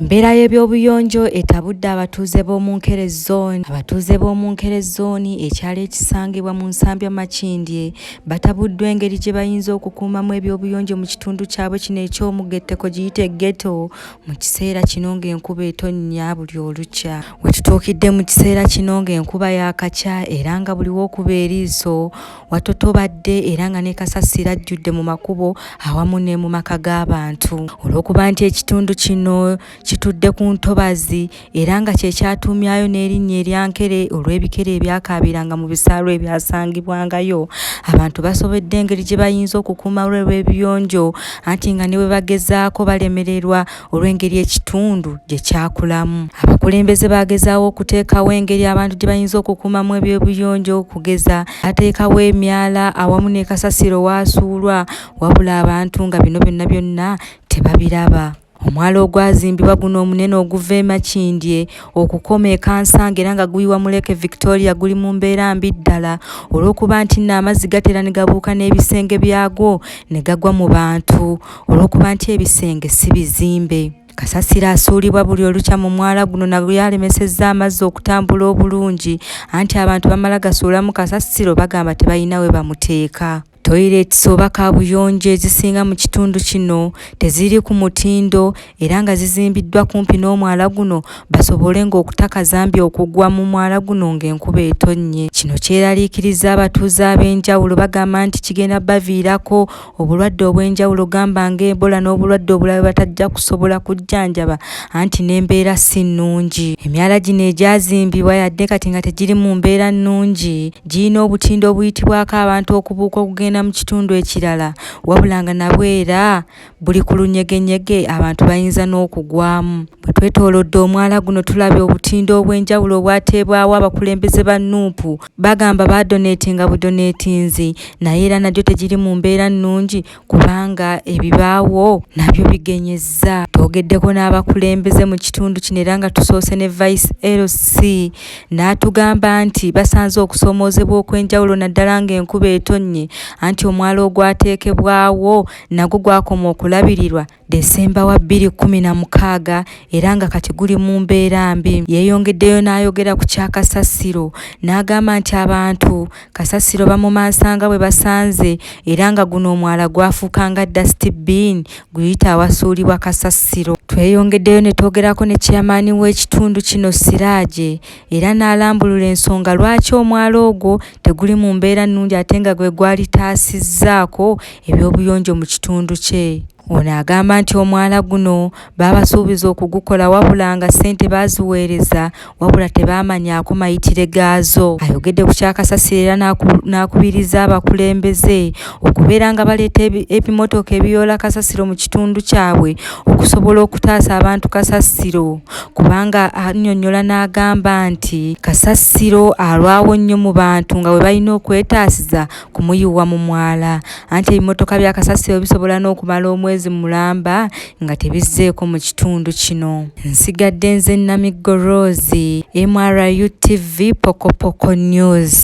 Embeera y'ebyobuyonjo etabudde abatuuze b'omu Nkere Zone. Abatuuze b'omu Nkere Zone, ekyalo ekisangibwa mu Nsambya Makindye, batabuddwa engeri gye bayinza okukuumamu ebyobuyonjo mu kitundu kyabwe kino eky'omugetteko giyite ghetto mu kiseera kino ng'enkuba etonnya buli olukya. We tutuukidde mu kiseera kino ng'enkuba yaakakya era nga buli w'okuba eriiso watotobadde era nga ne kasasiro ajjudde mu makubo awamu ne mu maka g'abantu. Olw'okuba nti ekitundu kino kitudde ku ntobazi era nga kye kyatuumyayo n'erinnya erya Nkere olw'ebikere ebyakaabiranga mu bisaalu ebyasangibwangayo, abantu basobedde engeri gye bayinza okukuuma olw'ebiyonjo anti nga ne bwe bagezaako balemererwa olw'engeri ekitundu gye kyakulamu. Abakulembeze baagezaawo okuteekawo engeri abantu gye bayinza okukuumamu ebyobuyonjo okugeza bateekawo emyala awamu ne kasasiro w'asuulwa wabula abantu nga bino byonna byonna tebabiraba. Omwala ogwazimbibwa guno omunene oguva e Makindye okukoma e Kansanga era nga guyiwa mu Lake Victoria guli mu mbeera mbi ddala olw'okuba nti nno amazzi gatera ne gabuuka n'ebisenge byagwo ne gagwa mu bantu olw'okuba nti ebisenge si bizimbe. Kasasiro asuulibwa buli olukya mu mwala guno naye alemesezza amazzi okutambula obulungi anti abantu bamala gasuulamu kasasiro bagamba tebalina we bamuteeka. Toyireti oba kaabuyonjo ezisinga mu kitundu kino teziri ku mutindo era nga zizimbiddwa kumpi n'omwala guno basobole ng'okutakazambi okugwa mu mwala guno ng'enkuba etonnye. Kino kyeraliikiriza abatuuze ab'enjawulo bagamba nti kigenda baviirako obulwadde obw'enjawulo gamba nga Ebola n'obulwadde obulala bwe batajja kusobola kujjanjaba anti n'embeera si nnungi. Emyala gino egyazimbibwa yadde kati nga tegiri mu mbeera nnungi girina obutindo obuyitibwako abantu okubuuka okugenda mu kitundu ekirala wabula nga nabwo era buli ku lunyegenyege abantu bayinza n'okugwamu. Bwe twetoolodde omwala guno tulabye obutindo obw'enjawulo obwateebwawo abakulembeze ba Nup. Bagamba baadoneetinga budoneetinzi naye era nagyo tegiri mu mbeera nnungi kubanga ebibaawo nabyo bigenyezza. Twogeddeko n'abakulembeze mu kitundu kino era nga tusoose ne Vice LC n'atugamba nti basanze okusoomoozebwa okw'enjawulo naddala ng'enkuba etonnye anti omwala ogwateekebwawo nagwo gwakoma okulabirirwa Desemba wa 2016 era nga kati guli mu mbeera mbi. Yeeyongeddeyo n'ayogera ku kya kasasiro n'agamba nti abantu kasasiro bamumansa nga bwe basanze era nga guno omwala gwafuuka nga dust bin guyite awasuulibwa kasasiro. Tweyongeddeyo ne twogerako ne chairman w'ekitundu kino Siraje era n'alambulula ensonga lwaki omwala ogwo teguli mu mbeera nnungi ate nga gwe gwalitaasizzaako ebyobuyonjo mu kitundu kye. Ono agamba nti omwala guno baabasuubiza okugukola wabula nga ssente baaziweereza wabula tebaamanyaako mayitire gaazo. Ayogedde ku kya kasasiro era n'akubiriza abakulembeze okubeera nga baleeta ebimotoka ebiyoola kasasiro mu kitundu kyabwe okusobola okutaasa abantu kasasiro kubanga annyonnyola n'agamba nti kasasiro alwawo nnyo mu bantu nga bwe balina okwetaasiza kumuyiwa mu mwala anti ebimotoka bya kasasiro bisobola n'okumala omwezi mulamba nga tebizzeeko mu kitundu kino. Nsigadde nze Namiggo Rose, MRU TV Pokopoko News.